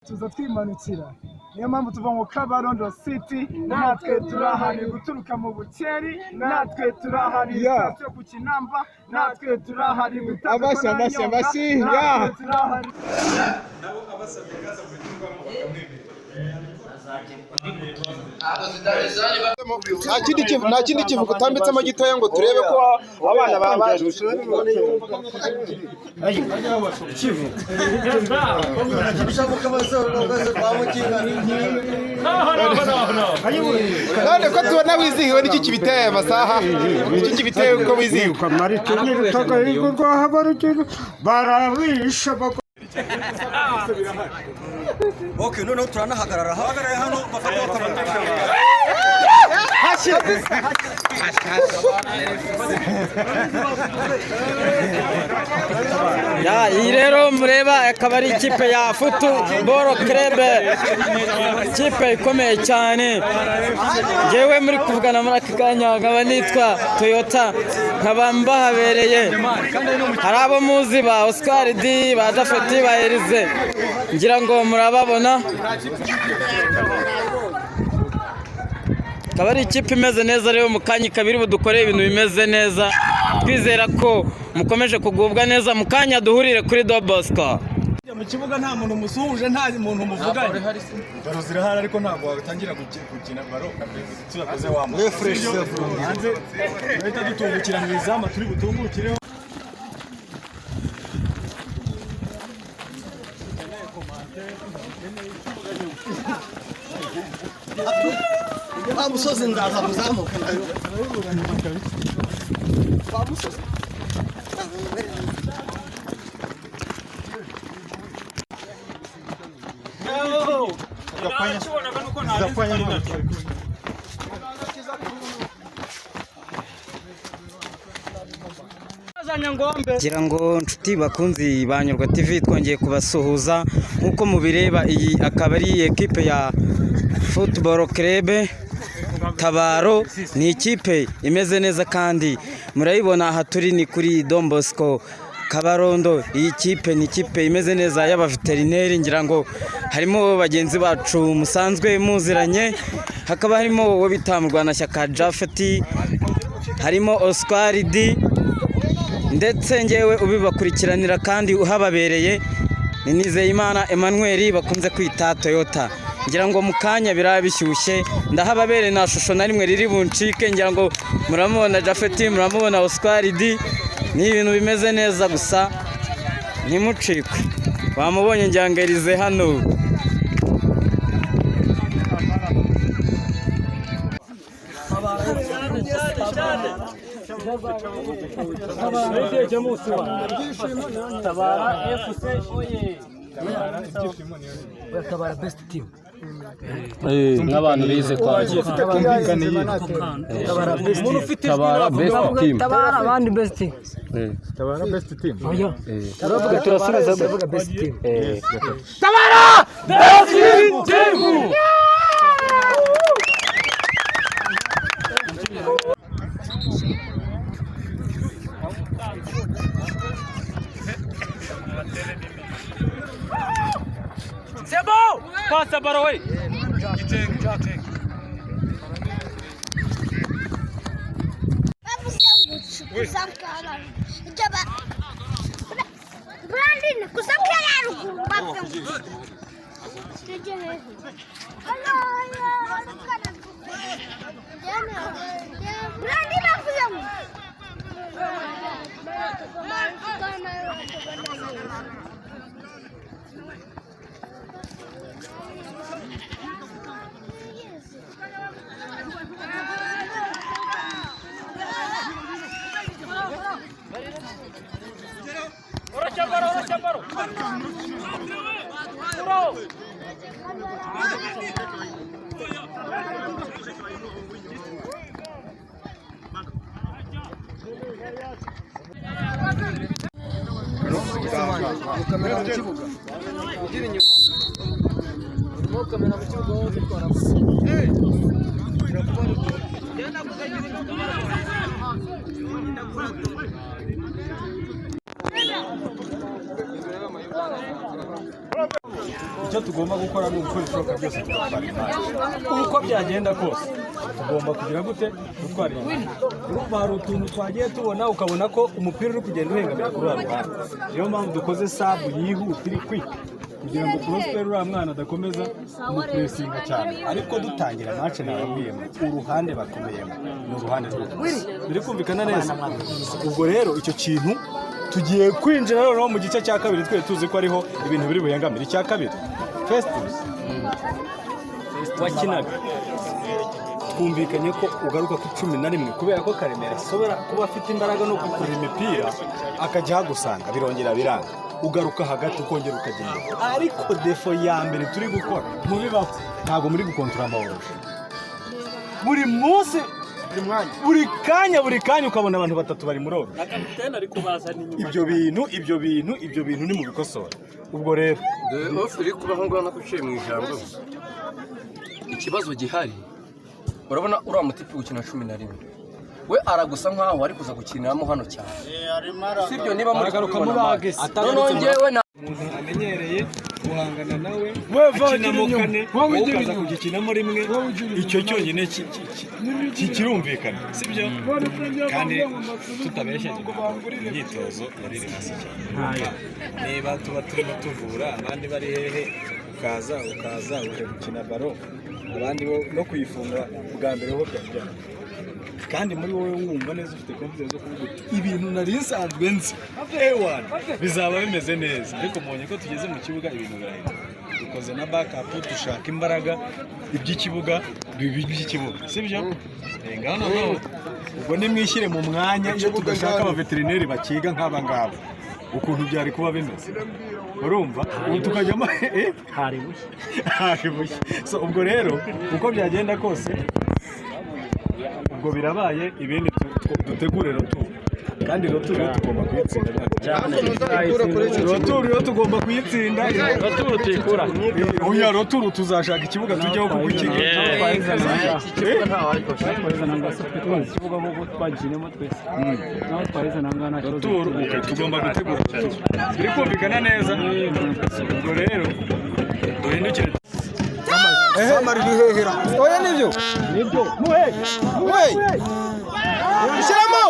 Tuza twimanukira, niyo mpamvu tuva ngo Kabarondo City, natwe turahari guturuka mu Bukeri, natwe turahari. Sitasiyo ku Kinamba, natwe turahari. Amashyi, amashyi, amashyi, natwe yeah. turahari. Nabo abasabye kaza kubiturwamo bakamwemerera. Nta kindi kivugo utambitsemo gitoya ngo turebe ko abana babaje. None ko tubona wizihiwe, n'iki kibiteye aya masaha? Niki kibiteye ko wizihiwe? Barabisha. Okay, noneho turanahagarara hagarare hano bafate akantu. Ya, iyi rero mureba akaba ari ikipe ya Football Club, ikipe ikomeye cyane. Ngewe muri kuvugana muri aka kanya nkaba nitwa Toyota, nkaba mbahabereye. Hari abo muzi ba Oscar D, ba Jafeti, ba Elize, ngira ngo murababona. Akaba ari ikipe imeze neza rero, mu kanya ikaba iri budukoreye ibintu bimeze neza. Twizera ko mukomeje kugubwa neza. Mu kanya duhurire kuri Do Bosco. Mu kibuga nta muntu musuhuje, nta muntu muvuganye. Baro zirahari, ariko ntabwo watangira gukina baro tudakoze wa fresh hanze. Turahita dutungukira mu izamu, turi butungukireho. Wa musozi ndaza kuzamuka nayo. Wa musozi. Ngira ngo nshuti bakunzi ba Nyurwa TV, twongeye kubasuhuza. Nk'uko mubireba, iyi akaba ari ekipe ya Football Club Tabaro. Ni ikipe imeze neza kandi murayibona. Aha turi ni kuri Don Bosco Kabarondo. Iyi kipe ni ikipe imeze neza y'abaveterineri. Ngira ngo harimo bagenzi bacu musanzwe muziranye, hakaba harimo uwo bita Murwanashyaka Jafeti, harimo Oscar D, ndetse ngewe ubibakurikiranira kandi uhababereye ni Nizeyimana Emmanuel bakunze kwita Toyota. Ngira ngo mu kanya biraba bishyushye, ndahababereye, nta shusho na rimwe riri buncike. Ngira ngo muramubona Jafeti, muramubona Oscar D, ni ibintu bimeze neza gusa ntimucikwe. Wamubonye njyangerize hano. Nk'abantu bize kwakira. Tabara best team. Tabara abandi best team. Tabara best team. Oya. Turavuga, turasubiza, turavuga best team. Pasa baro we. Brandon, kusamukira haruguru bavuze ngo tujye hehe? Brandon bavuze ngo. Icyo Icyo tugomba gukora ni ugukora ibishoboka byose tugatwara imari. Uko byagenda kose tugomba kugira gute gutwara imari. Urumva hari utuntu twagiye tubona ukabona ko umupira uri kugenda uhengamira kuri uriya ruhande. Niyo mpamvu dukoze sabu yihuta iri kwika kugira ngo Prosper uriya mwana adakomeza kumupuresinga cyane. Ariko dutangira match nababwiye ngo uruhande bakomeyemo ni uruhande rw'ubusa. Biri kumvikana neza. Ubwo rero icyo kintu tugiye kwinjira noneho mu gice cya kabiri twe tuzi ko ariho ibintu biri buhengamire. Icya kabiri Festus wakinaga twumvikanye ko ugaruka ku 11 kubera ko Karemera ashobora kuba afite imbaraga no gukurura imipira akajya ahagusanga birongera biranga ugaruka hagati ukongera ukajya imbere. Ariko defo ya mbere turi gukora mubibaho ntabwo muri gukontora amahoro buri munsi buri kanya ukabona abantu batatu bari muri oro. Ibyo bintu ni mu bikosora. Ubwo rero iri kubaho ngaho nakuciye mu ijambo. Ikibazo gihari urabona uriya mutipe gukina 11 we aragusa nkaho ari kuza gukiniramo hano cyane. Sibyo niba muri kubibona noneho njyewe na umuntu amenyereye guhangana nawe akinamo kane wowe ukaza kugikinamo rimwe icyo cyonyine kirumvikana sibyo. Kandi tutabeshyanye imyitozo yari iri hasi cyane. Niba tuba turimo tuvura abandi bari hehe ukaza uje gukina baro abandi bo no kuyifunga bwa mbere ho byajyana. Kandi muri wowe wumva neza ufite confidence zo kuvuga uti ibintu nari nsanzwe nzi ewana bizaba bimeze neza. Ariko mbonye ko tugeze mu kibuga ibintu birahinduka. Dukoze na backup dushaka imbaraga iby'ikibuga bibi by'ikibuga sibyo. Ngaho noneho ubwo nimwishyire mu mwanya iyo tudashaka abaveterineri bakiga nk'aba ngaba ukuntu byari kuba bimeze. Urumva ubu tukajyamo hari bushya. So ubwo rero uko byagenda kose ubwo birabaye ibindi dutegure roturu. Kandi roturu tugomba kuyitsinda. Roturu tugomba kuyitsinda. Roturu tuyikura. Oya roturu tuzashaka ikibuga tujyaho kuko ikibuga roturu tugomba gutegura roturu. Biri kumvikana neza. Ubwo rero duhindukire. Samari bihehera. Oya nibyo. Nibyo. Muhe. Muhe. Shyiramo.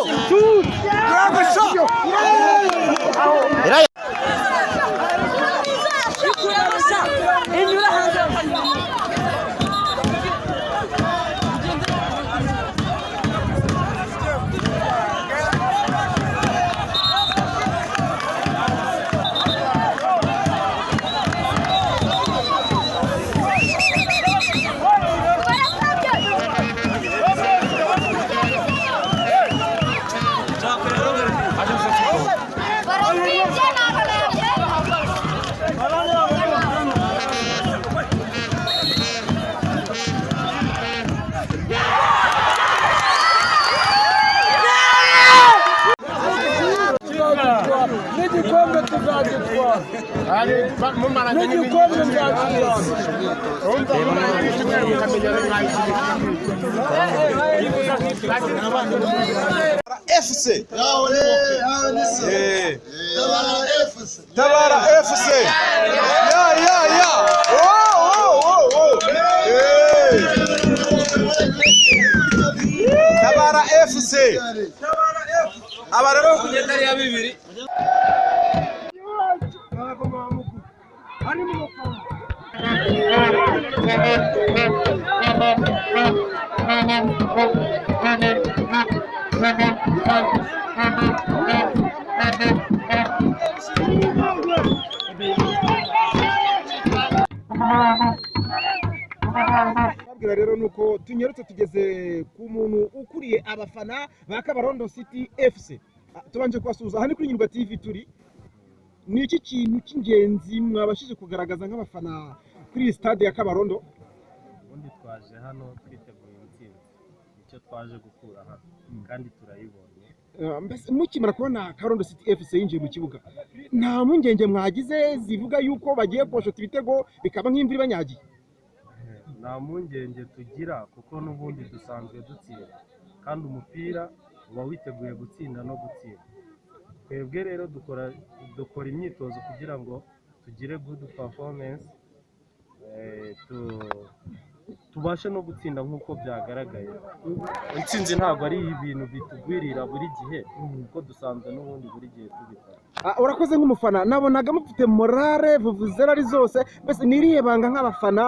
N'igikombe tuzagitwara. N'igikombe nzagitwara. FC. Tabara FC. Ya ya ya. Oh oh oh oh. Tabara FC. Aba rero kugenda ari ya bibiri. Babwira rero nuko tunyarutse tugeze ku muntu ukuriye abafana ba Kabarondo City FC. Tubanje kubasuhuza aha ni kuri Nyirwa TV turi. Ni iki kintu cy'ingenzi mwabashije kugaragaza nk'abafana kuri iyi stade ya Kabarondo? Ubundi twaje hano twiteguye intsinzi, icyo twaje gukura hano kandi turayibonye. Mbese mukimara kubona Kabarondo City FC yinjiye mu kibuga, nta mpungenge mwagize zivuga yuko bagiye koshota ibitego bikaba nk'imvura ibanyagiye? Nta mpungenge tugira kuko n'ubundi dusanzwe dutsinda kandi umupira uba witeguye gutsinda no gutsinda. Twebwe rero dukora imyitozo kugira ngo tugire good performance Tubashe no gutsinda nk'uko byagaragaye. Intsinzi ntabwo ari ibintu bitugwirira buri gihe, kuko dusanzwe n'ubundi buri gihe tubikora. Urakoze. Nk'umufana nabonaga mufite morale, vuvuzela ari zose. Mbese ni irihe banga nk'abafana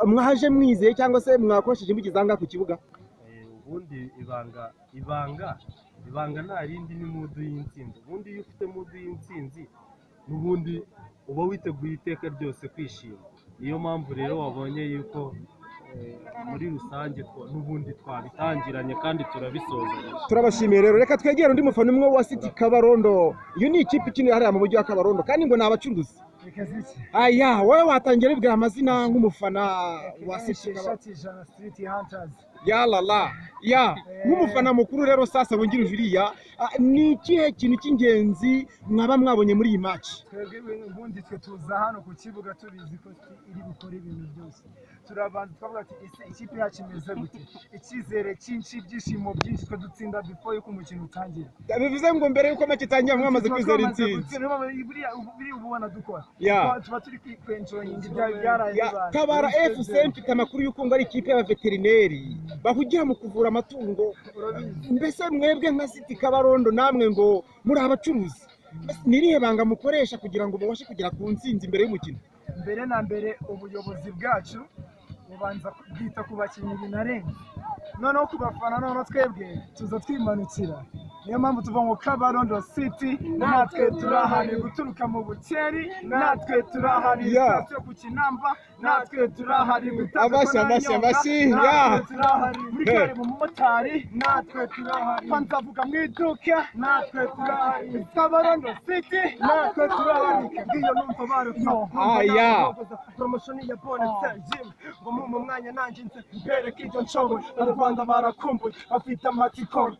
mwaje mwizeye cyangwa se mwakoresheje mugeze aha ngaha ku kibuga? Ubundi ibanga nta rindi, ni mood y'intsinzi. Ubundi iyo ufite mood y'intsinzi, n'ubundi uba witeguye iteka ryose kwishima. Niyo mpamvu rero wabonye yuko muri rusange n'ubundi twabitangiranye kandi turabisozanya. Turabashimiye rero. Reka twegere undi mufana umwe wa City Kabarondo. Iyo ni ikipe ikinira hariya mu mujyi wa Kabarondo, kandi ngo ni abacuruzi. Aya, wowe watangira wibwira amazina nk'umufana wa City Kabarondo. Ishati ijana Street Hunters. Ya lala ya, nk'umufana mukuru rero sasa wungirije uriya, ni ikihe kintu cy'ingenzi mwaba mwabonye muri iyi match? Twebwe ubundi twe tuza hano ku kibuga tubizi ko iri bukore ibintu byose. Turabanza twavuga ati: "Ese ikipe yacu imeze gute?" Icyizere cyinshi, ibyishimo byinshi, twe dutsinda before yuko umukino utangira. Bivuze ngo mbere y'uko match itangira mwamaze Tuba kwizera twamaze intsinzi. gutsinda. Buriya buriya uba ubona dukora. Tuba turi kwenjoyinga ibya byaraye bibaye. Tabara FC, mfite amakuru y'uko ngo ari ikipe y'abaveterineri bahugira mu kuvura amatungo. Mbese mwebwe nka City Kabarondo, namwe ngo muri abacuruzi, mbese ni irihe banga mukoresha kugira ngo mubashe kugera ku ntsinzi mbere y'umukino? Mbere na mbere, ubuyobozi bwacu bubanza bwita ku bakinnyi binarenze, noneho ku bafana, noneho twebwe tuza twimanukira. Niyo mpamvu tuva ngo Kabarondo City, natwe turahari guturuka mu Bukeri, natwe turahari sitasiyo ku Kinamba, natwe turahari. Amashyi, amashyi, amashyi, Natwe turahari muri kare mu mumotari, natwe turahari nzavuga mu iduka, natwe turahari Kabarondo City, natwe turahari. Ngiyo numva baruka. Aya. Promotion ya bonetse gym ngo mu mwanya nanjye nze mbereke ibyo nshoboye. Abanyarwanda barakumbuye, bafite amatsiko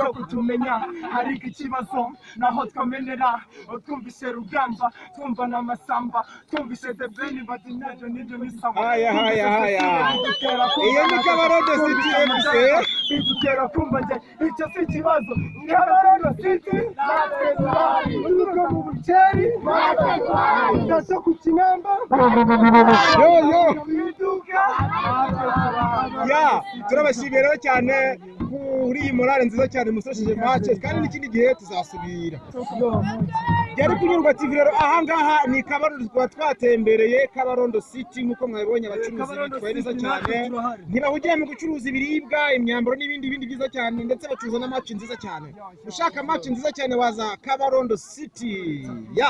yo kutumenya, ariko ikibazo naho twamenera. Twumvise Rugamba, twumva n'Amasamba, twumvise The Ben, bati nabyo nibyo ni sawa. Haya, haya, haya. Iyo ni Kabarondo City FC. Bidutera kumva njye icyo si ikibazo. Kabarondo City, natwe turahari uturuka mu Bukeri, natwe turahari gaso ku Kinamba. Yo yo. Mu iduka, natwe turahari. Ya, turabashimiye rero cyane kuri iyi morale nziza cyane musojeje match, kandi n'ikindi gihe tuzasubira. Byari Kunyurwa TV rero. Ahangaha ni Kabarondo, tukaba twatembereye Kabarondo City. Nk'uko mwabibonye, abacuruzi bitwaye neza cyane, ntibahugira mu gucuruza ibiribwa, imyambaro n'ibindi bindi byiza cyane, ndetse bacuruza na match nziza cyane. Ushaka match nziza cyane waza Kabarondo City ya.